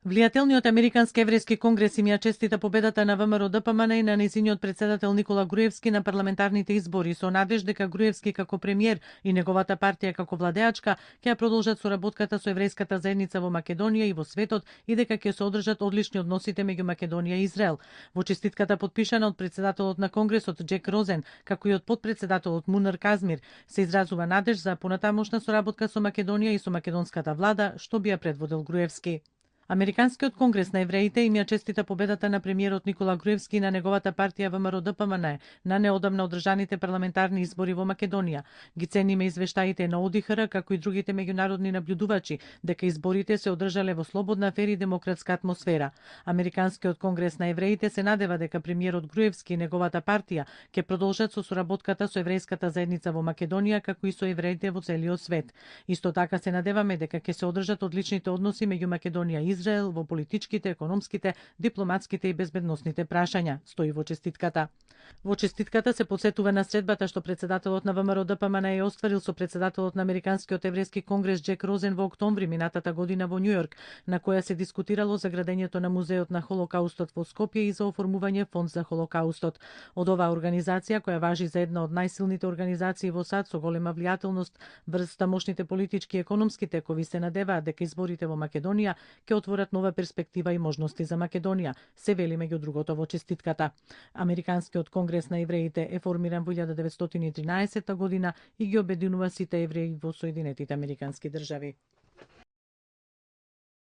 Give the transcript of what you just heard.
Влијателниот американски еврејски конгрес им ја честита победата на ВМРО-ДПМН и на нејзиниот председател Никола Груевски на парламентарните избори со надеж дека Груевски како премиер и неговата партија како владеачка ќе ја продолжат соработката со еврејската заедница во Македонија и во светот и дека ќе се одржат одлични односите меѓу Македонија и Израел. Во честитката подпишана од председателот на конгресот Џек Розен, како и од потпредседателот Мунар Казмир, се изразува надеж за понатамошна соработка со Македонија и со македонската влада, што би ја предводел Груевски. Американскиот конгрес на евреите им ја честита победата на премиерот Никола Груевски и на неговата партија ВМРО-ДПМН на неодамна одржаните парламентарни избори во Македонија. Ги цениме извештаите на ОДИХР, како и другите меѓународни наблюдувачи, дека изборите се одржале во слободна, фер и демократска атмосфера. Американскиот конгрес на евреите се надева дека премиерот Груевски и неговата партија ќе продолжат со соработката со еврејската заедница во Македонија, како и со евреите во целиот свет. Исто така се надеваме дека ќе се одржат одличните односи меѓу Македонија и Израел во политичките, економските, дипломатските и безбедносните прашања, стои во честитката. Во честитката се потсетува на средбата што председателот на ВМРО-ДПМН е остварил со председателот на Американскиот еврејски конгрес Џек Розен во октомври минатата година во Њујорк, на која се дискутирало за градењето на музеот на Холокаустот во Скопје и за оформување фонд за Холокаустот. Од оваа организација, која важи за една од најсилните организации во САД со голема влијателност врз тамошните политички и економски текови, се надеваат дека изборите во Македонија ќе отворат нова перспектива и можности за Македонија, се вели меѓу другото во честитката. Американскиот конгрес на евреите е формиран во 1913 година и ги обединува сите евреи во Соединетите Американски држави.